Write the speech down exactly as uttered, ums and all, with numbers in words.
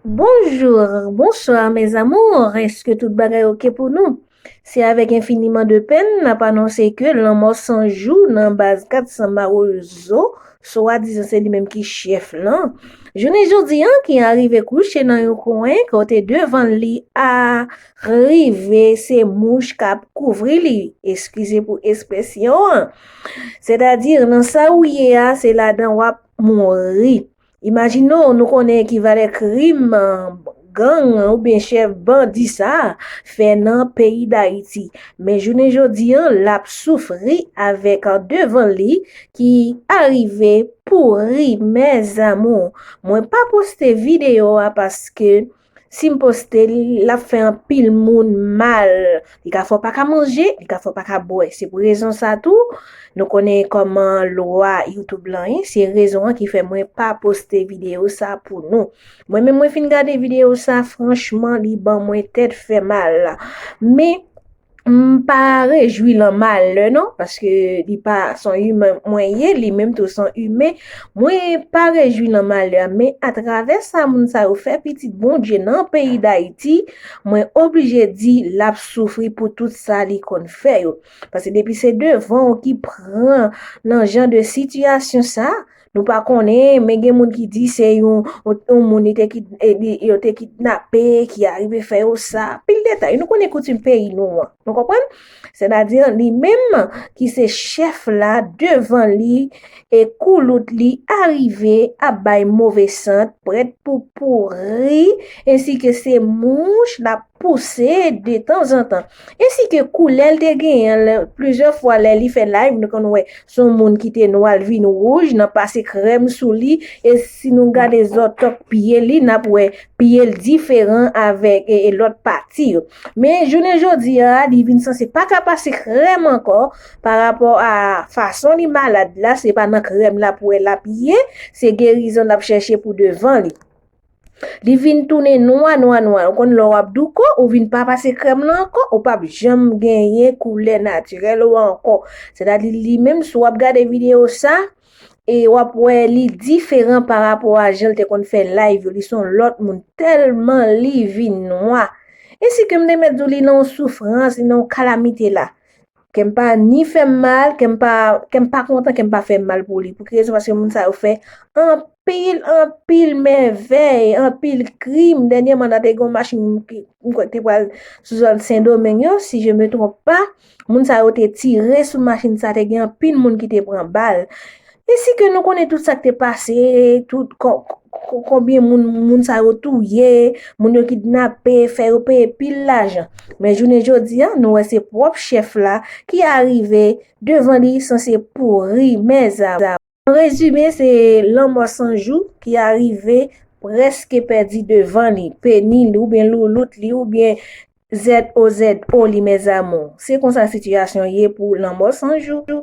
Bonjour, bonsoir mes amours, èske tout bagay oke pou nou? Se avèk enfiniman de pèn n ap anonse ke Lanmò San Jou nan baz kat san Mawozo, swadizan se li menm ki chèf lan, jounen jodi a ki arive kouche nan yon kwen kote devan li a rive se mouch k ap kouvri li. Eskize pou ekspresyon an. Sètadi, nan sa ou ye a, se ladan w ap mouri. Imajine w, nou konnen ki valè krim, gang oubyen chèf bandi sa a fè nan peyi Dayiti. Men jounen jodi a, l ap soufri avèk devan li ki arive pouri, mes amours. Mwen pa poste videyo a paske si m poste l, l ap fè anpil moun mal. Li ka fè w pa ka manje, li ka fè w pa ka bwè. Se pou rezon sa tou, nou konnen kòman lwa YouTube lan ye, se rezon an ki fè mwen pa poste videyo sa pou nou. Mwen menm mwen fin gade videyo sa, franchman, li ban mwen tèt fè mal. Men, m pa rejwi lan malè non, paske li pa se yon imen mwen ye, li menm tou se yon imen. Mwen pa rejwi lan malè, men atravè sa moun sa yo fè pitit Bondye nan peyi Dayiti, mwen oblije di l ap soufri pou tout sa li konn fè yo. Paske depi se devan w ki pran nan jan de sitiyasyon sa, nou pa konnen, men gen moun ki di se yon, yon moun li te kid-, e, li, yo te kidnape, ki arive fè yo sa. Pil detay. Nou konnen koutim peyi nou an. Nou konprann? Sètadi, li menm ki se chèf la, devan li, e koulout li arive ap bay move sant, prèt pou pouri, ensi ke se mouch l ap pouse de tanzantan. Ensi ke koulè l te genyen, lè, plizyè fwa lè li fè live, nou konn wè se yon moun ki te nwa, l vin wouj, nan pase krèm sou li, e si nou gade zòtòk pye li, n ap wè pye l diferan avèk, e, e lòt pati yo. Men jounen jodi a, li vin sanse pa ka pase krèm ankò, pa rapò a fason li malad la, se pa nan krèm la pou wè l ap ye, se gerizon l ap chèche pou devan li. Li vin tounen nwa, nwa, nwa. Ou konn lè w ap douko, ou vin pa pase krèm lan ankò, ou p ap janm genyen koulè natirèl ou ankò. Sètadi, li menm, si w ap gade videyo sa, e w ap wè li diferan pa rapò a jan l te konn fè live yo. Li se yon lòt moun, tèlman li vin nwa. Ensi ke m te mèt di w, li nan yon soufrans, li nan yon kalamite la. Kè m pa ni fè m mal, kè m pa, kè m pa kontan, kè m pa fè mal pou li. Pou ki rezon? Paske moun sa yo fè anpil, anpil mèvèy, anpil krim. Dènyèman, nan te gen yon machin ki, m kwè ki te pral sou zòn Sendomeng yo, si je me trompe pa. Moun sa yo te tire sou machin sa, te gen anpil moun ki te pran bal. Ensi ke nou konnen tout sa k te pase, tout ko-, ko-, konbyen moun, moun sa yo touye, moun yo kidnape, fè yo peye pil lajan. Men jounen jodi a, nou wè se pwòp chèf la ki arive devan li sanse pouri, mèzam. An rezime, se Lanmò San Jou ki arive prèske pèdi devan li, peni li, oubyen loulout li, oubyen Z O Z O li, mes amours. Se konsa sitiyasyon ye pou Lanmò San Jou.